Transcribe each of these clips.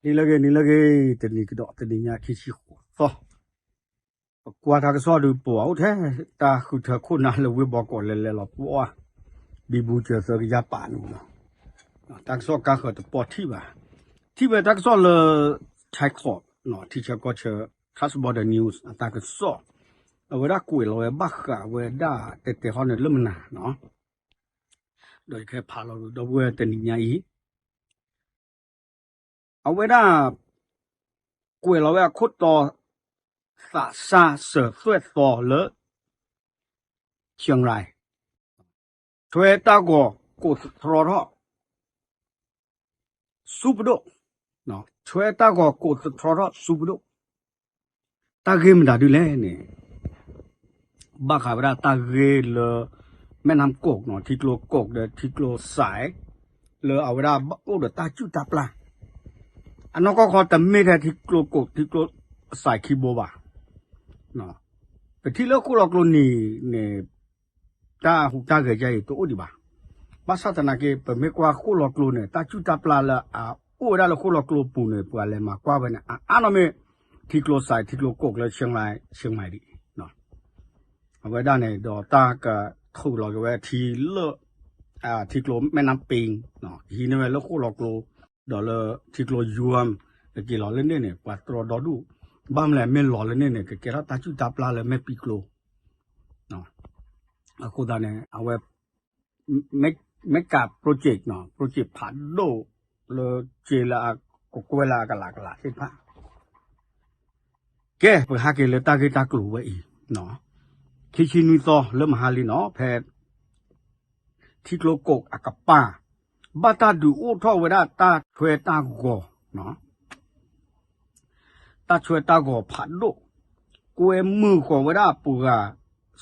နံၤလၢအဂ့ၤ နံၤလၢအဂ့ၤ, တနံၤကဒီးတနံၤညါ ခံဆံဃိးသီ, ပကွၢ်တၢ်ကစီၣ်ဒုး ပအိၣ်ထဲ တၢ်ဃုထၢခိၣ်နၢ်လၢဝ့ၢ်ဘီကီး လဲၤလဲၤလီၤပှီၢ်, ဘံဘူစၢၤသၢကယၤပာ်န့ၣ်လီၤ. တၢ်ကစီၣ်ကါဃၢၤတပီၢ်ထံၣ်ဘၣ်, ထံၣ်ဝဲတၢ်ကစီၣ်လၢ China ထံဆၢကီၢ်ဆၢ Cross Border News အတၢ်ကစီၣ်, အဝဲဒၣ်ကွဲးလီၤဝဲဘၣ်ဃးဝဲဒၣ်တဲတဲဟီန့ၣ်လၢမနၤနီၤ, ဒီးယကဟဲဖးလီၤဒီပုၢ်ဝဲၢ်တနံၤညါအံၤ အဝဲဒၣ် ကွဲးလီၤဝဲအခိၣ်တီ သးစၢ်စၢၤသွဲၣ်သီလၢ Chiang Rai, ဆွဲတၢ်ဂီၤကိးသတြီထီၣ် ဆူပဒိၣ်, ဆွဲတၢ်ဂီၤကိးသတြီထီၣ်ဆူပဒိၣ်, တၢ်ဂ့ၢ်မတၤဒ်လဲၣ်န့ၣ် ဘၣ်ဃးဝဲဒၣ်တၢ်ဂ့ၢ်လၢ မဲၣ်နၢမ်ကိးနီၤ ထံကျိကိးဒီးထံကျိစဲး, လၢအဝဲဒၣ်အိၣ်ဒီးတၢ်စုၣ်တၢ်ပျၢ်, အနီၢ်ကီၢ်ခီတမ့ၢ်ထဲထံကျိကိးထံကျိစဲးခံဘိဘၣ်. ပထံၣ်လၢဃိၣ်လီၤကျိနံၤန့ၣ် တၢ်ဟူးတၢ်ဂဲၤယါအံၤတအိၣ်ဒံးဘၣ်. ဘၣ်ဆၣ်သနာ်က့ ပမ့ၢ်ကွၢ်ဃိၣ်လီၤကျိန့ၣ် တၢ်စုၣ်တၢ်ပျၢ်လၢအအိၣ်ဝဲဒၣ်လၢဃိၣ်လီၤကျိအပူၤန့ၣ် ပှၤလဲၤမၤကွၢ်ဝဲန့ၣ် အအါနီၢ်မ့ၢ် ထံကျိစဲး ထံကျိကိးလၢ Chiang Rai, Chiang Mai ဒံး အဝဲဒၣ်န့ၣ်ဒီးတၢ်ကထုးလီၤက့ၤဝဲထံလၢ ထံကျိမဲၣ်နၢမ်ပ့ ကဟံးန့ၢ်ဝဲလၢဃိၣ်လီၤကျိ, ဒီးလၢထံကျိယွမ် ကက့ၤလီၤလၢန့ၣ်န့ၣ် ပှၤတြီဒီဒူၣ်, ဘၣ်မလဲၣ်မ့ၢ်လီၤလၢန့ၣ်န့ၣ် ကကဲထီၣ်တၢ်စုၣ်တၢ်ပျၢ်လၢမဲၣ်ပံကျိ အဃိသတးန့ၣ် အဝဲ mega project နီၤ project ဖးဒိၣ်လၢက့လၢအကကွဲလၢအကလးကလးသ့ၣ်တဖၣ်, ကဲ ပဟးက့ၤလၢတၢ်ဂ့ၢ်တၢ်ကျိၤဝဲအံၤ, ခံဆံနွံသီလၢမဟါလံနီၤ ဖဲ ထံကျိကိးအကပၤ ဘၣ်တၢ်ဒုးအိၣ်ထီၣ်ဝဲဒၣ်တၢ်ဆွဲတၢ်ဂီၤ တၢ်ဆွဲတၢ်ဂီၤဖးဒိၣ်, ကွဲမုာ်ဃီၤဝဲဒၣ်ပှၤ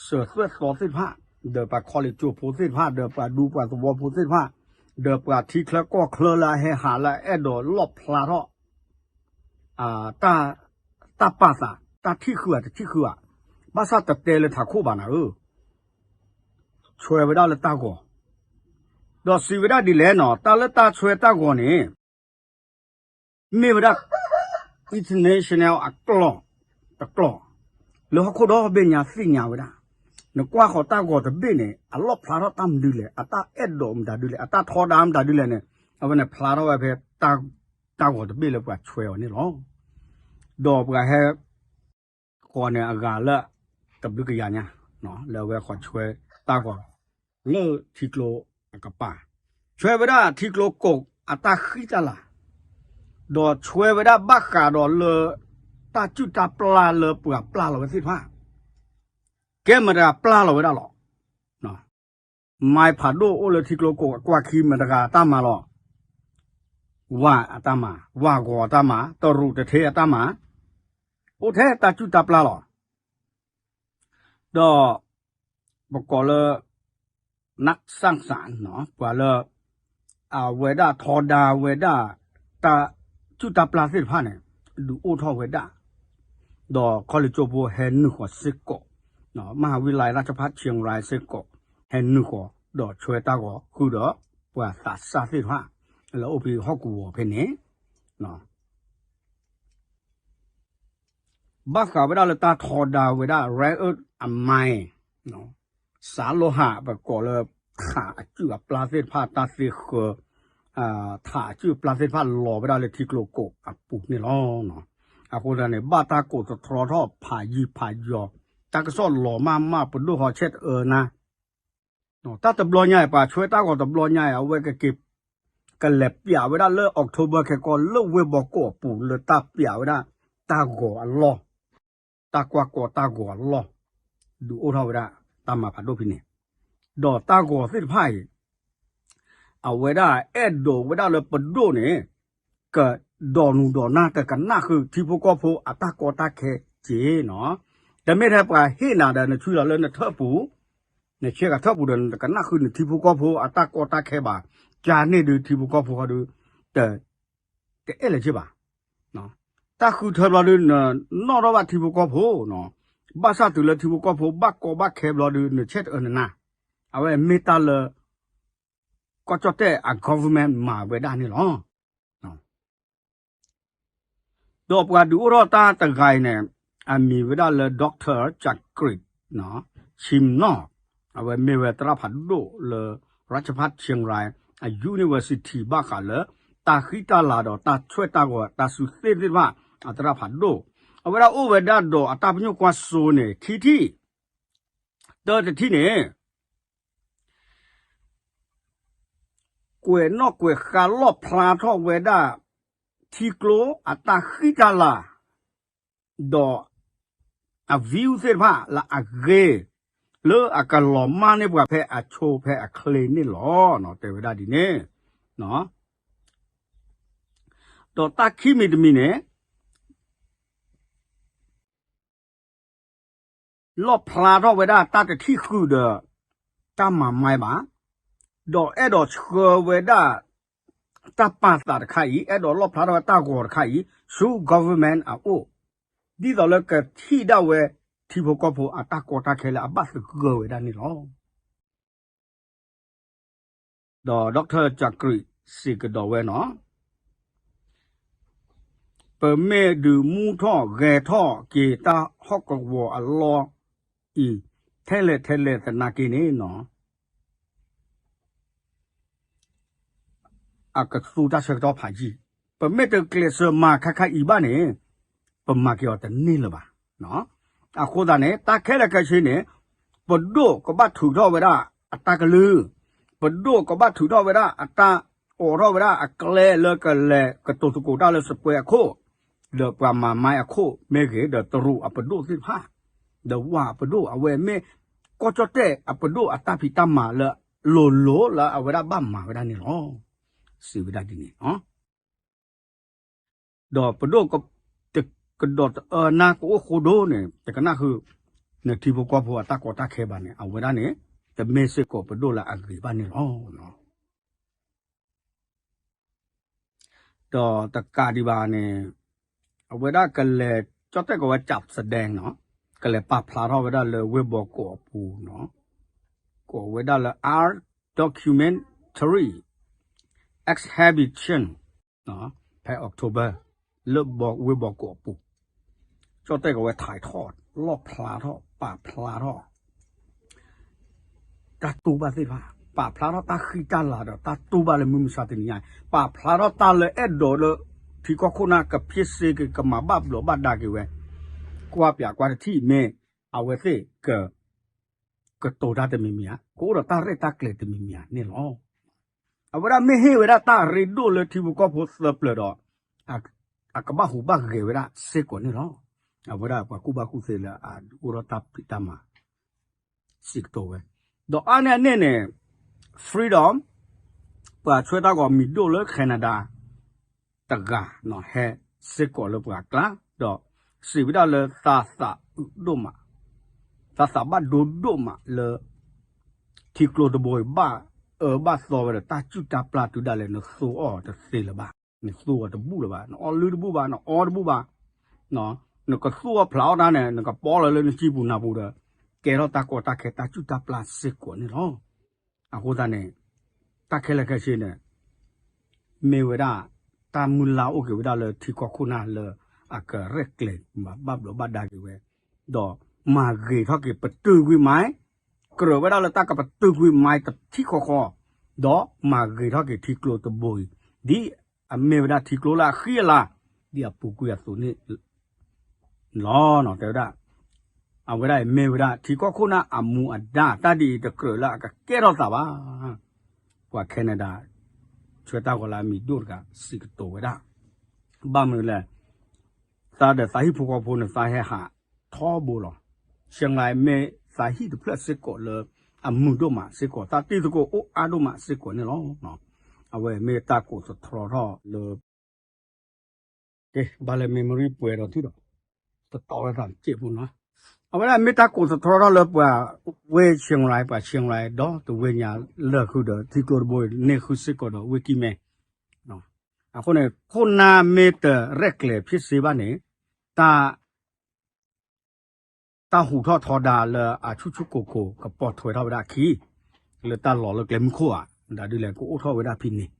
စၢၤသွဲၣ်သီသ့ၣ်တဖၣ်, ဒီးပှၤခီလ့ၣ်ကၠိဖိသ့ၣ်တဖၣ်, ဒီးပှၤဒူပှၤသဝီဖိသ့ၣ်တဖၣ်, ဒီးပှၤထံချၢကီၢ်ချၢလၢအဟဲဟးလၢအအဲၣ်ဒိးလီၣ်ဖျါထီၣ် တၢ်ပာ်သး, တၢ်ထံၣ်ဃုာ်ဧါတထံၣ်ဃုာ်ဧါ, ဘၣ်ဆၣ်တတဲလၢထးခိၣ်ဘၣ်နၤဧၢ, ဆွဲဝဲဒၣ်လၢတၢ်ဂီၤ, ဒီးစံးဝဲဒၣ်ဒ်လဲၣ်နီၤ တၢ်လၢတၢ်ဆွဲတၢ်ဂီၤန့ၣ် မ့ၢ်ဝဲဒၣ် international အကျိာ်တကျိာ် လၢဟီၣ်ခိၣ်ဒီဘ့ၣ်ညါသ့ၣ်ညါဝဲဒၣ်, နကွၢ်ဃီၤတၢ်ဂီၤတဘ့ၣ်န့ၣ် အလီၣ်ဖျါထီၣ်တၢ်မနုၤလဲၣ်, အတၢ်အဲၣ်ဒိးမတၤဒ်လဲၣ်, အတၢ်ထီဒါမတၤဒ်လဲၣ်န့ၣ်, အဝဲန့ၣ်ဖျါထီၣ်ဝဲဖဲ တၢ်ဂီၤတဘ့ၣ်လၢပှၤဆွဲအီၤန့ၣ်လီၤ. ဒီးပှၤဟဲ ဃီၤန့ၣ်အဂၤလၢ တဘျုးကယၤညါ, လၢအဝဲဃီၤဆွဲတၢ်ဂီၤ လၢထံကျိအကပၤ, ဆွဲဝဲဒၣ်ထံကျိကိးအတၢ်ဃံတၢ်လၤ, ဒီးဆွဲဝဲဒၣ်ဘၣ်ဃးဒီးလၢ တၢ်စုၣ်တၢ်ပျၢ်လၢပှၤပျၢ်လီၤဝဲသ့ၣ်တဖၣ်, ကဲမတၤတဂၤပျၢ်လီၤဝဲဒၣ်လီၤ. မၤဖးဒိၣ်အိၣ်လၢထံကျိကိးအကွၢ်ခံမတၤတဂၤအတၢ်မၤလီၤ. ဝၢ်အတၢ်မၤ, ဝၢ်ဂီၤအတၢ်မၤ, တရူးတထ့အတၢ်မၤ, အိၣ်ထဲတၢ်စုၣ်တၢ်ပျၢ်လီၤ. ဒီး ပကိးလၢ နၢ်စၣ်စၣ် ပှၤလၢ အဝဲဒၣ်ထီဒါဝဲဒၣ် တၢ်စုၣ်တၢ်ပျၢ်သ့ၣ်တဖၣ်န့ၣ် ဒုးအိၣ်ထီၣ်ဝဲဒၣ်, ဒီးခီလ့ၣ်ကၠိဖိဟဲနုာ်ဃီၤစ့ၢ်ကီး, မဟးဝံလါတၢ်ဖး Chiang Rai စ့ၢ်ကီး ဟဲနုာ်ဃီၤ ဒီးဆွဲတၢ်ဂီၤဃုာ်ဒီး ပှၤသးစၢ်သ့ၣ်တဖၣ် လၢအိၣ်ဖဲဟီၣ်ကဝီၤဖဲန့ၣ် ဘၣ်ဃးဝဲဒၣ်လၢတၢ်ထီဒါဝဲဒၣ် rare earth အမါ စးလိဟၣ် ပကိးလၢ ထးအစုၣ်အပျၢ်သ့ၣ်တဖၣ် တၢ်သ့ဃၢၤ ထးအစုၣ်အပျၢ်သ့ၣ်တဖၣ် လီၤဝဲဒၣ်လၢထံကျိကိးအပူၤန့ၣ်လီၤ. အဃိသတးန့ၣ် ဘၣ်တၢ်ကိးသတြီထီၣ်ဖးယံၤဖးယီၤ, တၢ်ကစီၣ်လီၤမၢ်မၢ် ပဒိၣ်ဟီဆဲၣ်တအၢနၤ တၢ်တဘျီညါအံၤ ပှၤဆွဲတၢ်ဂီၤတဘျီညါအံၤ အဝဲကက့ၤ ကလဲၤပျးဝဲဒၣ်လၢ October ခဲကီၢ် လၢဝ့ၢ်ဘီကိးအပူၤ လၢတၢ်ပျးဝဲဒၣ် တၢ်ဂီၤအလီၢ်, တၢ်ကွၢ်ကီတၢ်ဂီၤအလီၢ်, ဒုးအိၣ်ထီၣ်ဝဲဒၣ် တၢ်မၤဖးဒိၣ်ဖဲန့ၣ်, ဒီးတၢ်ဂီၤသ့ၣ်တဖၣ်အံၤ အဝဲဒၣ်အဲၣ်ဒိးဝဲဒၣ်လၢပဒိၣ်န့ၣ် ကဒိးနုာ်ဒိးနၢ် တကနၣ်ဃုာ်ထံဖိကီၢ်ဖိအတၢ်ကီတၢ်ခဲက့နီၤ, တမ့ၢ်ထဲပှၤဟ့ၣ်နၤဒီး နဆှၢလီၤလၢနထၢၣ်ပူၤ, နဆဲးကထၢၣ်ပူၤဒီး နတကနၣ်ဃုာ်နထံဖိကီၢ်ဖိအတၢ်ကီတၢ်ခဲဘၣ်, ကန့ၣ်ဒုးထံဖိကီၢ်ဖိဃီဒုး တအဲၣ်လၢၤက့ဘၣ်. တၢ်ဃုထၢဘျီဒုး နနီၣ်ထီၣ်ဘၣ်ထံဖိကီၢ်ဖိနီၤ, ဘၣ်ဆၣ်တုၤလၢထံဖိကီၢ်ဖိဘၣ်ကီဘၣ်ခဲဘျီဒုး နဆဲးတအၢနနၢ်, အဝဲမ့ၢ်တၢ်လၢ ကီၢ်ကၠီၣ်တဲၣ်အ government မၤဝဲဒၣ်န့ၣ်လီၤ. ဒီးပှၤဒုးအိၣ်ထီၣ်တၢ်တဂၤအံၤန့ၣ် အမံၤဝဲဒၣ်လၢ Doctor Chakri Chimnor, အဝဲမ့ၢ်ဝဲသရၣ်ဖးဒိၣ်လၢ Rajabhat Chiang Rai University ဘၣ်ဃးလၢ တၢ်ဃံတၢ်လၤဒီးတၢ်ဆွဲၣ်တၢ်ဂီၤတၢ်စုသ့ၣ်သ့ၣ်တဖၣ် အသရၣ်ဖးဒိၣ်, အဝဲဒၣ်အိၣ်ဝဲဒၣ်ဒီးအတၢ်ပညိၣ်ကွၢ်စိန့ၣ် ခံထံၣ်, တၢတထံၣ်န့ၣ် ကွဲးနီၣ်ကွဲးဃါလီၣ်ဖျါထီၣ်ဝဲဒၣ် ထံကျိအတၢ်ဃံတၢ်လၤ ဒီးအ view သ့ၣ်တဖၣ်လၢအဂ့ၤ လၢအကလီၤမၢ်န့ၢ်ပှၤဖဲအဆိဖဲအချ့န့ၣ်လီၤ. တဲဝဲဒၣ်ဒ်န့ၣ်, ဒီးတၢ်ခံမံၤတမံၤန့ၣ် လီၣ်ဖျါထီၣ်ဝဲဒၣ်တၢ်တထံၣ်ဃုာ်ဒီး တၢ်မၤမါဘၣ်, ဒီးအဲၣ်ဒိးဆှၢဝဲဒၣ် တၢ်ပာ်သးတခါအံၤ အဲၣ်ဒိးလီၣ်ဖျါထီၣ်ဝဲတၢ်ဂီၤတခါအံၤ ဆူ government အအိၣ်, ဒ်သိးလၢကထံၣ်ဒၣ်ဝဲ ထံဖိကီၢ်ဖိအတၢ်ကီတၢ်ခဲလၢအဘၣ်သဂၢၢ်ဝဲဒၣ်န့ၣ်လီၤ. ဒီး Doctor Chakri စံးကဒီးဝဲနီၤ, ပမ့ၢ်ဒုးမူထီၣ်ဂဲၤထီၣ်က့ၤတၢ်ဟီၣ်ကဝီၤအလီၢ်အံၤ ထဲလဲၣ်ထဲလဲၣ်သနာ်က့န့ၣ်နီၤ အကသူတၢ်ဆၢကတီၢ်ဖးယံာ်, ပမ့ၢ်တကျဲးစၢးမၤခါခါအံၤဘၣ်န့ၣ် ပမၤက့ၤအီၤတန့ၢ်လၢၤဘၣ်. အဃိသတးန့ၣ် တၢ်ခဲလၢာ်ခဲဆ့န့ၣ် ပဒိၣ်ကဘၣ်ထုးထီၣ်ဝဲဒၣ်အတၢ်ကလုၢ်, ပဒိၣ်ကဘၣ်ထုးထီၣ်ဝဲဒၣ်အတၢ်အိးထီၣ်ဝဲဒၣ်အကျဲလၢကလဲၤကတိၤသကိးတၢ်လၢစပွဲအခိၣ်, ဒီးပှၤမၤမါအခိၣ်မ့ၢ်ဂ့ၤ, ဒီးတရူးအပဒိၣ်သ့ၣ်တဖၣ်, ဒီးဝၢ်အပဒိၣ်အဝဲမ့ၢ် ကီၢ်ကၠီၣ်တဲၣ်အပဒိၣ်အတၢ်ဖံးတၢ်မၤလၢလိၤလိၤလၢအဝဲဒၣ်ဘၣ်မၤဝဲဒၣ်န့ၣ်လီၤ. စံးဝဲဒၣ်ဒ်န့ၣ် ဒီးပဒိၣ်ကဒီးတအၢနၢ်ကအိၣ်ဃိဒိၣ်န့ၣ် တကနၣ်ဃုာ် နထံဖိကီၢ်ဖိအတၢ်ကီတၢ်ခဲဘၣ်န့ၣ် အဝဲဒၣ်န့ၣ် တမ့ၢ်စ့ၢ်ကီးပဒိၣ်လၢအဂ့ၤဘၣ်န့ၣ်လီၤ. ဒီးတကးဒံးဘၣ်န့ၣ် အဝဲဒၣ်ကလဲၤ ကၠီၣ်တဲၣ်ကီးဝဲ ကၠးစဒဲနီၤ, ကလဲၤပာ်ဖျါထီၣ်ဝဲဒၣ်လၢဝ့ၢ်ဘီကီးအပူၤနီၤ, ကိးဝဲဒၣ်လၢ Art Documentary Exhibition ဖဲ October လၢဝ့ၢ်ဘီကီးအပူၤ, ကၠီၣ်တဲၣ်ကီးဝဲ ထၢၣ်ထီၣ် လီၣ်ဖျါထီၣ် ပာ်ဖျါထီၣ် တၢ်တူၢ်ဘၣ်သ့ၣ်တဖၣ်, ပာ်ဖျါထီၣ်တၢ်ဃံတၢ်လၤဒီးတၢ်တူၢ်ဘၣ်လၢမုၢ်မဆါတနံၤညါ, ပာ်ဖျါထီၣ်တၢ်လၢအဲၣ်ဒိးလၢ ထံကီၢ်ခိၣ်နၢ်ကဖံးစ့က့ၤ ကမၤဘၣ်ဘျီးဘၣ်ဒါက့ၤဝဲ, ကွၢ်ပၠးကွၢ်တထံၣ်မ့ၢ် အဝဲသ့ၣ်က ကတိၤတၢ်တမံၤမံၤဧါ, ကအိၣ်ဒီးတၢ်ရဲၣ်တၢ်ကျဲၤတမံၤမံၤဧါန့ၣ်လီၤ. အဝဲဒၣ်မ့ၢ်ဟ့ၣ်ဝဲဒၣ်တၢ်ရ့ဒိၣ်လၢထံဖိကီၢ်ဖိသၢပျၢၤဒီး အကဘၣ်ဟူးဘၣ်ဂဲၤဝဲဒၣ်စ့ၢ်ကီးန့ၣ်လီၤ. အဝဲဒၣ်ပှၤကူၣ်ဘၣ်ကူၣ်သ့လၢအအိၣ်ဒီးတၢ်ဖံးတၢ်မၤ စံးကတိၤဝဲ, ဒီးအါန့ၢ်အန့ၣ်န့ၣ် Freedom ပှၤဆှၢတၢ်ဂီၤမံၤဒိၣ်လၢ Canada တဂၤ ဟဲစ့ၢ်ကီးလၢပှၤကျါ, ဒီးစံးဝဲဒၣ်လၢသးသးအုးဒိၣ်မး, သးသးဘၣ်ဒိဒိၣ်မးလၢ ထံကျိတဘိအံၤ ဘၣ်အၢဘၣ်သီဝဲဒီးတၢ်ကူၣ်တၢ်ပျၢ်တုၤဒၣ်လဲာ် နသူအီၤတသ့လၢၤဘၣ်, နသူအီၤတဘူၣ်လၢၤဘၣ်, နအီလုၢ်တဘူၣ်ဘၣ်, နအီတဘူၣ်ဘၣ်, နကသူအီၤဖျးအီၣ်တၢ်န့ၣ် နကပီလီၤလၢနစုပူၤနၢ်ပူၤဒီး ကဲထီၣ်တၢ်ကီတၢ်ခဲတၢ်ကူၣ်တၢ်ပျၢ်စ့ၢ်ကီးန့ၣ်လီၤ. အဃိသတးန့ၣ် တၢ်ခဲလၢာ်ခဲဆ့န့ၣ် မ့ၢ်ဝဲဒၣ် တၢ်မုၢ်လၢ်အိၣ်က့ၤဝဲဒၣ်လၢထံကီၢ်ခိၣ်နၢ်လၢအကရဲၣ်ကျဲၤမၤဘၣ်ဘျီးဘၣ်ဒါက့ၤဝဲ, ဒီးမၤဂ့ၤထီၣ်က့ၤပတုာ်ကွံာ်မါ, ကြၢးဝဲဒၣ်လၢတၢ်ကပတုာ်ကွံာ်မါတထံၣ်ဃီဃီ, ဒီးမၤဂ့ၤထီၣ်က့ၤထံကျိတဘိအံၤ, ဒ်အမ့ၢ်ဝဲဒၣ်ထံကျိလၢအဃံအလၤ, ဒ်အပူၤကွံာ်အသိးန့ၣ် လီၤ. တဲဝဲဒၣ် အဝဲဒၣ်အံၤမ့ၢ်ဝဲဒၣ် ထံကီၢ်ခိၣ်နၢ်အမူအဒါ, တၢ်ဒ်အံၤတကြၢးလၢအကကဲထီၣ်သးဘၣ်. ပှၤ Canada ဆှၢတၢ်ဂီၤလၢအမံၤဒိၣ်တဂၤ စံးကတိၤဝဲဒၣ်, ဘၣ်မနုၤလဲၣ်, သးဒီးသးဟံၣ်ဖိဃီဖိန့ၣ် သးဟဲဟးထီဘိလီၤ. ရှဲၣ်ရၤမ့ၢ်သးဟံၣ်တဖျၢၣ်စ့ၢ်ကီးလၢအမုာ်ဒိၣ်မးစ့ၢ်ကီး, သးတံၤသကိးအိၣ်အါဒိၣ်မးစ့ၢ်ကီးန့ၣ်လီၤ. အဝဲမ့ၢ်တၢ်ကိးသတြီထီၣ်လၢ ကဲ ဘၣ်လၢ memory ပှဲၤဒီးထံၣ်ဒီး တတီဝဲသးတစဲးဖိနီၤ. အဝဲဒၣ်မ့ၢ်တၢ်ကိးသတြီထီၣ်လၢပှၤဝ့ၢ် ရှဲၣ်ရၤ ပှၤ ရှဲၣ်ရၤ ဒီတဝ့ၢ်ညါလၢာ်ဃုာ်ဒီး ထံကျိတဘိန့ၢ်ဃုာ်စ့ၢ်ကီးဒီးဝ့ၢ်ကံၢ်မဲ, အဃိန့ၣ် ခိၣ်နၢ်မ့ၢ်တရဲၣ်ကျဲၤဖံးစ့ဘၣ်န့ၣ် တၢ် တၢ်ဟူးထီၣ်ထီဒါလၢအဆူၣ်ဆူၣ်ကိၢ်ကိၢ် ကပိာ်ထွဲထီၣ်ဝဲဒၣ်အခံ လၢတၢ်လီၢ်လၢကျဲမုၢ်ခိၣ်ဧါ, ဒ်ဒုးလဲၣ် ကအိၣ်ထီၣ်ဝဲဒၣ်ဖဲန့ၣ်,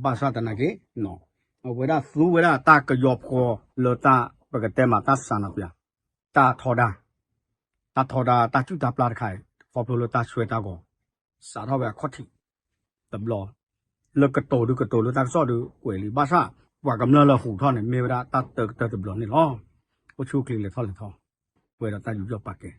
ဘၣ်ဆၣ်သနာ်က့ အဝဲဒၣ်သူဝဲဒၣ်တၢ်ကယီဖီလၢတၢ်ပကတဲမးတၢ်စးနီၤဖံးဧါ, တၢ်ထီဒါ, တၢ်ထီဒါတၢ်စုၣ်တၢ်ပျၢ်တခါအံၤ ခီဖျိလၢတၢ်ဆွဲတၢ်ဂီၤ စးထီၣ်ဝဲအခီၣ်ထံးတဘျီ, လၢကတိၤဒုကတိၤလၢတၢ်ကစီၣ်ဒုကွဲးလံ ဘၣ်ဆၣ် ပှၤကမျၢၢ်လၢဟူးထီၣ်န့ၣ် မ့ၢ်ဝဲဒၣ်တၢ်တၢကတၢၢ်တဘျီန့ၣ်လီၤ. အိၣ်ဆူၣ်အိၣ်ချ့လဲၤထီၣ်လဲၤထီ ပှဲၤဒီးတၢ်ယူးယီၣ်ပာ်ကဲ